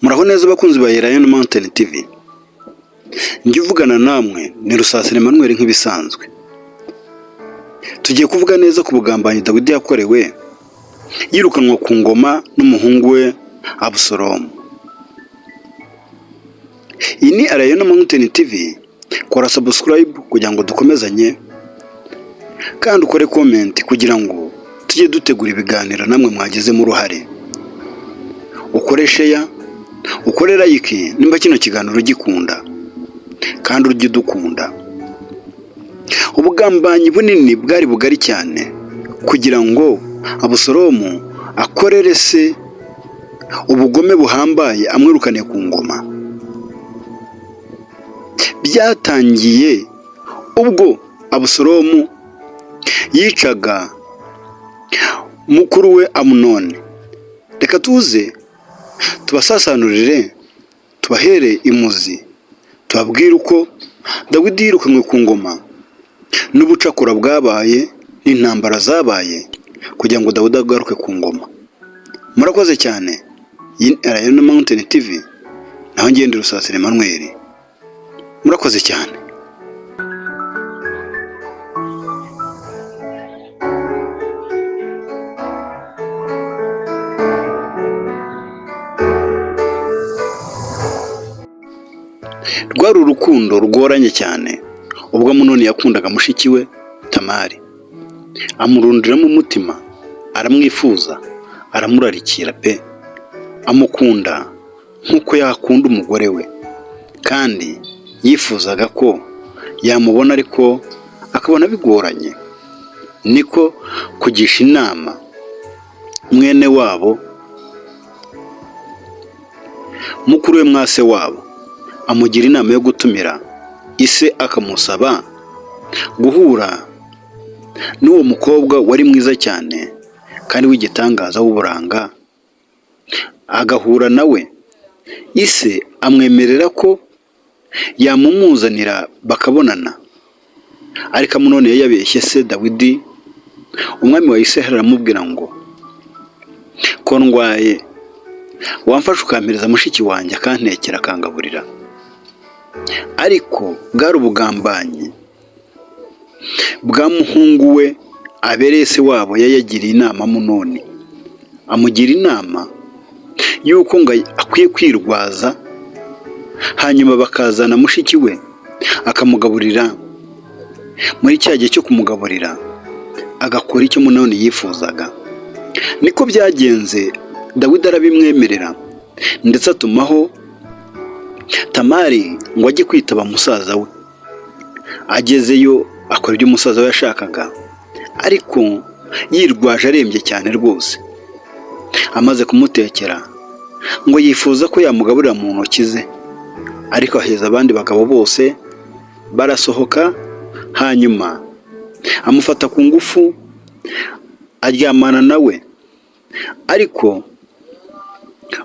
Muraho neza abakunzi ba Elayono Mountain TV. Njye uvugana namwe ni Rusasira Emmanuel nk'ibisanzwe. Tugiye kuvuga neza ku bugambanyi Dawidi yakorewe yirukanwa ku ngoma n'umuhungu we Abusalomu. Iyi ni Elayono Mountain TV, kora subscribe kugira ngo dukomezanye kandi ukore comment kugira ngo tujye dutegura ibiganiro namwe mwagizemo uruhare. Ukore share, ukore like nimba kino kiganiro ugikunda kandi ujye udukunda. Ubugambanyi bunini bwari bugari cyane kugira ngo Abusalomu akorere se ubugome buhambaye amwirukane ku ngoma. Byatangiye ubwo Abusalomu yicaga mukuru we Amunoni. Reka tuze tubasasanurire, tubahere imuzi, tubabwire uko Dawidi yirukanwe ku ngoma n'ubucakura bwabaye n'intambara zabaye kugira ngo Dawidi agaruke ku ngoma. Murakoze cyane. Iyi ni Elayono Mountain TV, naho njye ndi Rusasira Emmanuel. Murakoze cyane. Rwari urukundo rugoranye cyane ubwo Amunoni yakundaga mushiki we Tamari, amurundiramo umutima, aramwifuza, aramurarikira pe, amukunda nk'uko yakunda umugore we, kandi yifuzaga ko yamubona ariko akabona bigoranye. Niko kugisha inama mwene wabo, mukuru we mwase wabo, amugira inama yo gutumira ise akamusaba guhura n'uwo mukobwa wari mwiza cyane kandi w'igitangaza w'uburanga, agahura nawe. Ise amwemerera ko yamumuzanira bakabonana, ariko Amunoni yari yabeshye se Dawidi, umwami wa Isiraheli, aramubwira ngo ko ndwaye wamfasha ukampereza mushiki wanjye akantekera akangaburira. Ariko bwari ubugambanyi bwa muhungu we abereye se wabo yari yagiriye inama Amunoni, amugira inama y'uko ngo akwiye kwirwaza hanyuma bakazana mushiki we akamugaburira. Muri cya gihe cyo kumugaburira agakora icyo Amunoni yifuzaga. Niko byagenze, Dawidi arabimwemerera ndetse atumaho Tamari ngo ajye kwitaba musaza we. Agezeyo akora ibyo umusaza we yashakaga, ariko yirwaje arembye cyane rwose. Amaze kumutekera ngo yifuza ko yamugaburira mu ntoki ze, ariko aheza abandi bagabo bose barasohoka, hanyuma amufata ku ngufu aryamana nawe. Ariko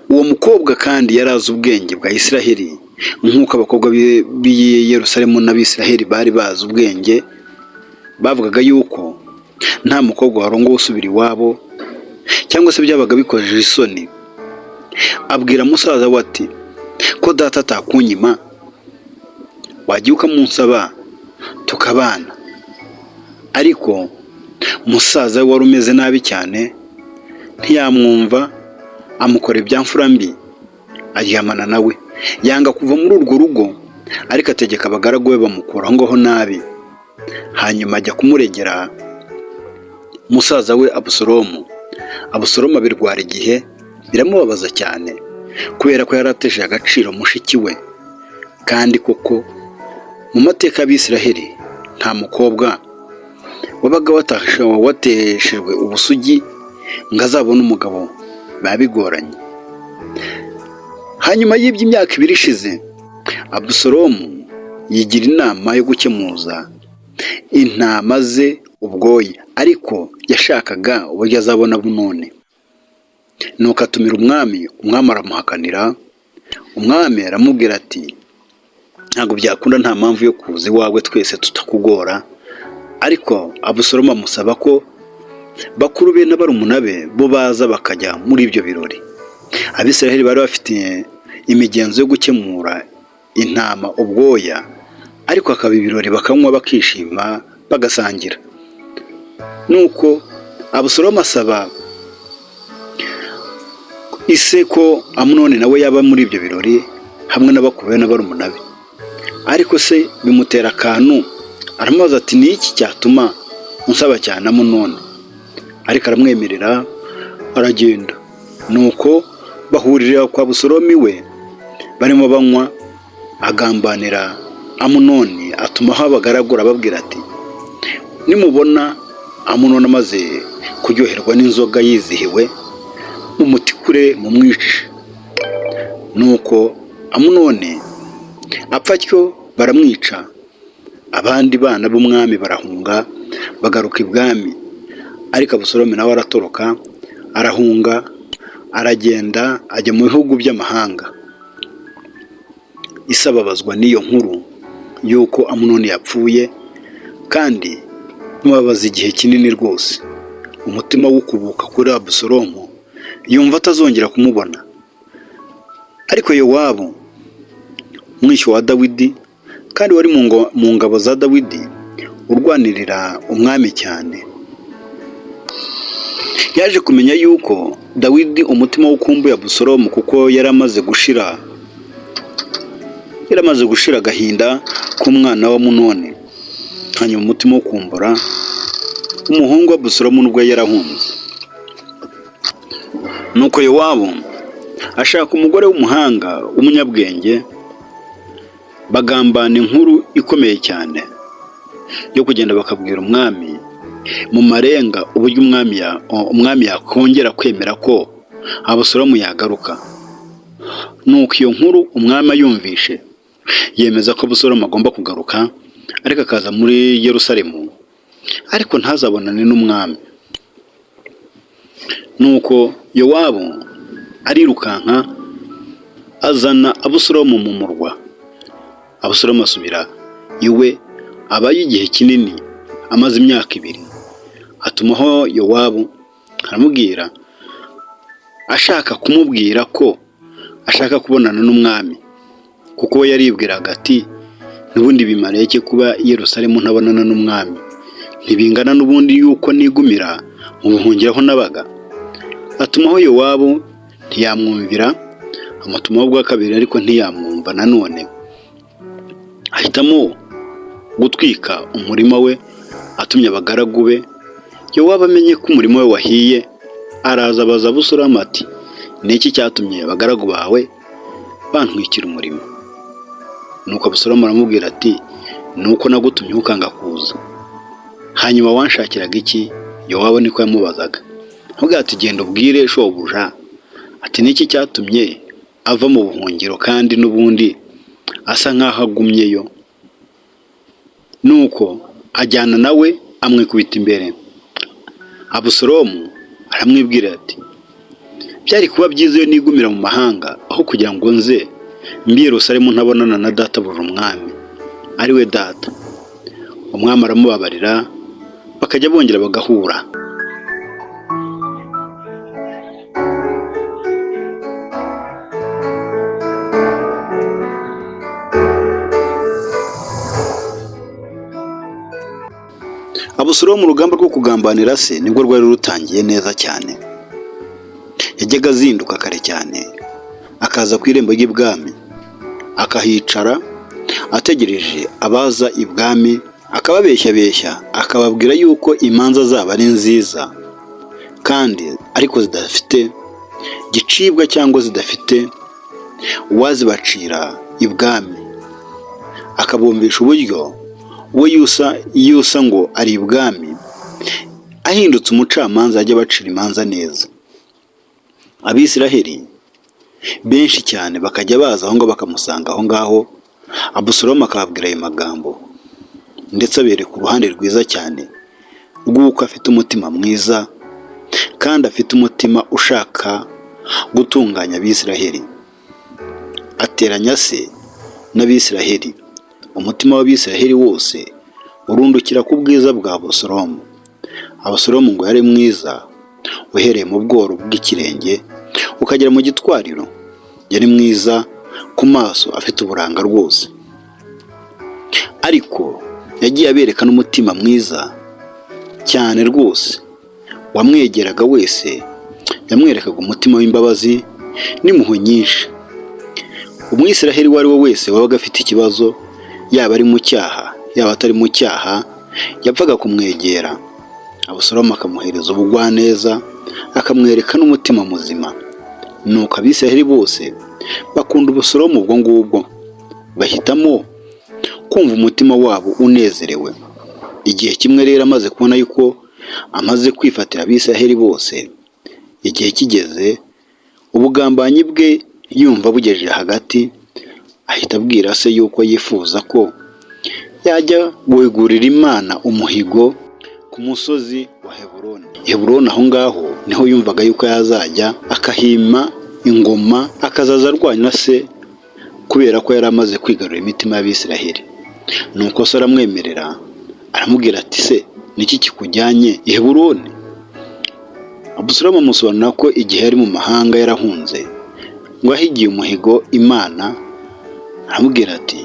uwo mukobwa kandi yari azi ubwenge bwa Isiraheli nk'uko abakobwa b'i Yerusalemu n'Abisiraheli bari bazi ubwenge, bavugaga yuko nta mukobwa warongowe usubira iwabo cyangwa se byabaga bikojeje isoni. Abwira musaza we ati ko data atakunyima wajya ukamunsaba tukabana. Ariko musaza we wari umeze nabi cyane ntiyamwumva, amukora ibya mfura mbi, aryamana nawe, yanga kuva muri urwo rugo, ariko ategeka abagaragu be bamukura aho ngaho nabi. Hanyuma ajya kumuregera musaza we Abusalomu. Abusalomu abirwara igihe biramubabaza cyane kubera ko yari ateje agaciro mushiki we, kandi koko mu mateka y'Abisiraheli nta mukobwa wabaga wateshejwe ubusugi ngo azabone umugabo, biba bigoranye. Hanyuma y'ibyo imyaka 2 ishize, Abusalomu yigira inama yo gukemuza intama ze ubwoya, ariko yashakaga uburyo azabona Amunoni. Nuko atumira umwami, umwami aramuhakanira. Umwami aramubwira ati ntabwo byakunda, nta mpamvu yo kuza iwawe twese tutakugora. Ariko Abusalomu amusaba ko bakuru be na barumuna be bo baza bakajya muri ibyo birori. Abisiraheli bari bafite Imigenzo yo gukemura intama ubwoya, ariko hakaba ibirori, bakanywa, bakishima, bagasangira. Nuko Abusalomu asaba ise ko Amunoni nawe yaba muri ibyo birori hamwe na bakuru be na barumuna be, ariko se bimutera akantu, aramubaza ati: "Ni iki cyatuma unsaba cyane Amunoni?" Ariko aramwemerera, aragenda. Nuko bahurira kwa Abusalomu iwe, barimo banywa, agambanira Amunoni, atumaho abagaragu, ababwira ati: "Nimubona Amunoni amaze kuryoherwa n'inzoga yizihiwe, mumutikure mumwice." Nuko Amunoni apfa atyo, baramwica. Abandi bana b'umwami barahunga, bagaruka ibwami, ariko Abusalomu nawe aratoroka, arahunga, aragenda, ajya mu bihugu by'amahanga. Ise ababazwa n'iyo nkuru y'uko Amunoni yapfuye, kandi bimubabaza igihe kinini rwose. Umutima w'ukubuka kuri Abusalomu, yumva atazongera kumubona. Ariko Yowabu, mwishywa wa Dawidi kandi wari mu ngabo za Dawidi, urwanirira umwami cyane, yaje kumenya yuko Dawidi umutima w'ukumbuye Abusalomu, kuko yari amaze gushira agahinda k'umwana wa Amunoni, hanyuma umutima wo kumbura umuhungu wa Abusalomu nubwo yarahunze. Nuko Yowabu ashaka umugore w'umuhanga w'umunyabwenge, bagambana inkuru ikomeye cyane yo kugenda bakabwira umwami mu marenga uburyo umwami yakongera kwemera ko Abusalomu yagaruka. Nuko iyo nkuru umwami ayumvishe, yemeza ko Abusalomu agomba kugaruka, ariko akaza muri Yerusalemu, ariko ntazabonane n'umwami. Nuko Yowabu arirukanka, azana Abusalomu mu murwa. Abusalomu asubira iwe, abayo igihe kinini, amaze imyaka 2. Atumaho Yowabu, aramubwira, ashaka kumubwira ko ashaka kubonana n'umwami, kuko we yaribwiraga ati: "N'ubundi bimariye iki kuba i Yerusalemu ntabonana n'umwami? Ntibingana n'ubundi yuko nigumira mu buhungiro aho nabaga." Atumaho Yowabu, ntiyamwumvira. Amutumaho bwa kabiri, ariko ntiyamwumva nanone. Ahitamo gutwika umurima we, atumye abagaragu be. Yowabu amenye ko umurima we wahiye, araza abaza Abusalomu ati: "Ni iki cyatumye abagaragu bawe bantwikira umurima?" Nuko Abusalomu aramubwira ati: "Ni uko nagutumye ukanga kuza. Hanyuma wanshakiraga iki?" Yowabu niko yamubazaga. Aramubwira ati: "Genda ubwire shobuja ati: 'Ni iki cyatumye ava mu buhungiro kandi n'ubundi asa nk'aho agumyeyo?'" Nuko ajyana nawe, amwikubita imbere. Abusalomu aramwibwira ati: "Byari kuba byiza iyo nigumira mu mahanga aho kugira ngo nze mbi Yerusalemu ntabonana na databuja umwami, ari we data." Umwami aramubabarira, bakajya bongera bagahura. Abusalomu, urugamba rwo kugambanira se nibwo rwari rutangiye neza cyane. Yajyaga azinduka kare cyane, akaza ku irembo ry'ibwami, akahicara ategereje abaza ibwami, akababeshyabeshya, akababwira yuko imanza zabo ari nziza kandi ariko zidafite gicibwa cyangwa zidafite uwazibacira ibwami, akabumvisha uburyo we yusa ngo ari ibwami, ahindutse umucamanza ajya abacira imanza neza. Abisiraheli benshi cyane bakajya baza aho ngaho, bakamusanga aho ngaho. Abusalomu akababwira ayo magambo, ndetse abereka uruhande rwiza cyane rw'uko afite umutima mwiza kandi afite umutima ushaka gutunganya Abisiraheli. Ateranya se n'Abisiraheli, umutima w'Abisiraheli wose urundukira ku bwiza bwa Abusalomu. Abusalomu ngo yari mwiza uhereye mu bworo bw'ikirenge ukagera mu gitwariro, yari mwiza. ku maso afite uburanga rwose, ariko yagiye abereka n'umutima mwiza cyane rwose. Wamwegeraga wese yamwerekaga umutima w'imbabazi n'impuhwe nyinshi. Umwisiraheli uwo ari we wese wabaga afite ikibazo, yaba ari mu cyaha, yaba atari mu cyaha, yapfaga kumwegera, Abusalomu akamuhereza ubugwaneza, akamwereka n'umutima muzima. Nuko Abisiraheli bose bakunda Abusalomu ubwo ngubwo, bahitamo kumva umutima wabo unezerewe. Igihe kimwe rero, amaze kubona yuko amaze kwifatira Abisiraheli bose, igihe kigeze ubugambanyi bwe yumva bugejeje hagati, ahita abwira se yuko yifuza ko yajya guhigurira Imana umuhigo ku musozi wa Heburoni. Heburoni aho ngaho niho yumvaga yuko yazajya akahima ingoma, akazaza arwanya se, kubera ko yari amaze kwigarurira imitima y'Abisiraheli. Nuko se aramwemerera, aramubwira ati: "Se niki kikujyanye i Heburoni?" Abusalomu amusobanurira ko igihe yari mu mahanga yarahunze, ngo yahigiye umuhigo Imana. Aramubwira ati: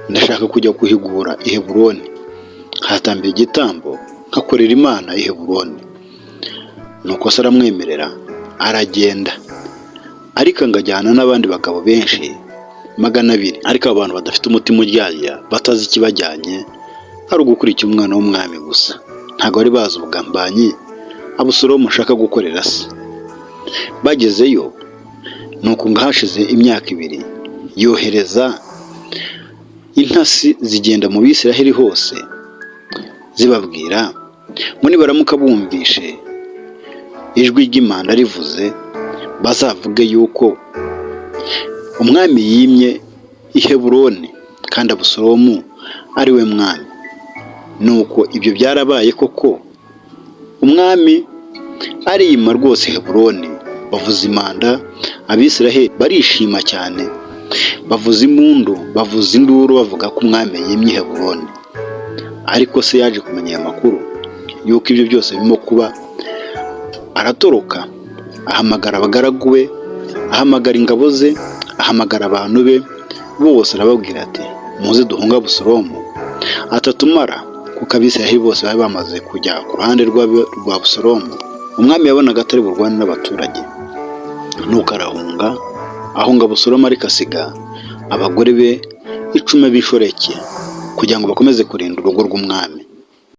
"Ndashaka kujya guhigura i Heburoni, nkahatambira igitambo, nkakorera Imana i Heburoni." Nuko se aramwemerera, aragenda, ariko ngo ajyana n'abandi bagabo benshi 200, ariko abo bantu badafite umutima uryarya, batazi ikibajyanye, ari ugukurikira umwana w'umwami gusa. Ntabwo bari bazi ubugambanyi Abusalomu ashaka gukorera se. Bagezeyo, nuko ngo hashize imyaka 2, yohereza intasi zigenda mu Bisiraheli hose zibabwira ngo nibaramuka bumvishe ijwi ry'impanda rivuze, bazavuge yuko umwami yimye i Heburoni kandi Abusalomu ari we mwami. Nuko ibyo byarabaye koko, umwami arima rwose Heburoni, bavuza impanda, Abisiraheli barishima cyane, bavuza impundu, bavuza induru, bavuga ko umwami yimye i Heburoni. Ariko se yaje kumenya aya makuru yuko ibyo byose birimo kuba, aratoroka, ahamagara abagaragu be, ahamagara ingabo ze, ahamagara abantu be bose, arababwira ati: "Muze duhunge Abusalomu atatumara," kuko Abisiraheli bose bari bamaze kujya ku ruhande rwa Abusalomu. Umwami yabonaga atari burwane n'abaturage, nuko arahunga, ahunga Abusalomu, ariko asiga abagore be 10 b'inshoreke kugira ngo bakomeze kurinda urugo rw'umwami.